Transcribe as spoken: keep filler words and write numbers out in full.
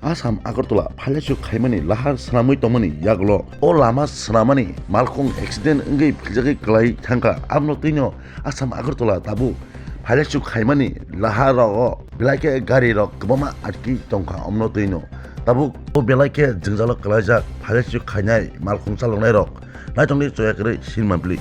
Assam Agartala phailaisuk khaimani lahar swnamwi tongmani yagulo o lama swnamani malkhung accident wngwi philjagwi kwlai thangkha. Abono twino Assam Agartala tabuk phailaisuk khaimani lahar rogo belai khe gari rok kwbangma atki tongkha. Abono twino tabuk o belai khe jwngjalo kwlaijak phailaisuk khainai malkhung chaloknai rok. Naitongdi choya kwrwi sinma bili.